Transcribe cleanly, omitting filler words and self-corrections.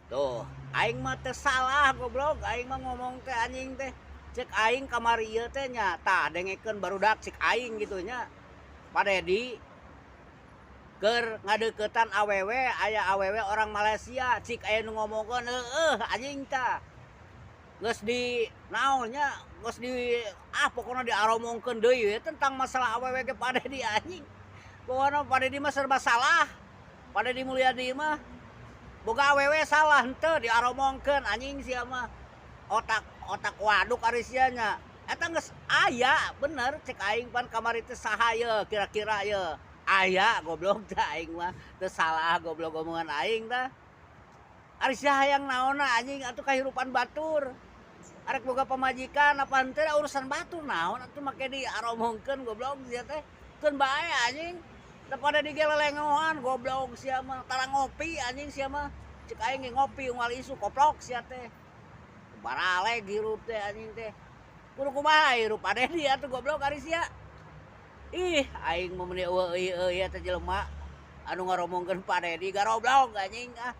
Tuh, aing mah teu salah goblok, aing mah ngomong teh anjing teh. Cek aing kamari ieu teh nya, tah dengekeun barudak cek aing gitu nya. Pak Dedi keur ngadeuketan awewe, aya awewe orang Malaysia, cik aya nu ngomongkeun heueuh anjing tah. Geus di naon nya, geus di ah pokona diaromongkeun deui we tentang masalah awewe ge Pak Dedi anjing. Pokona Pak Dedi mah serba salah. Pak Dedi Mulyadi mah boga awewe salah henteu diaromongkeun anjing sia mah. Otak otak waduk ari sia nya. Eta geus aya bener cek aing pan kamari teh saha ye kira-kira ye. Aya goblok teh aing mah teu salah goblok omongan aing tah. Ari sia hayang naonna anjing atuh kahirupan batur. Arek boga pamajikan apa henteu da urusan batur naon atuh make diaromongkeun goblok sia teh. Keun bae anjing. Da pada digelelengohan goblok sia mah tara ngopi anjing sia mah. Cek aing ge ngopi unggal isuk koplok sia teh. Baraleg hirup teh anjing teh. Kudu kumaha hirup Pak Dedi atuh goblok ari sia. Ih, aing mah meuni eueuh euy teh jelema anu ngaromongkeun Pak Dedi garoblok anjing ah.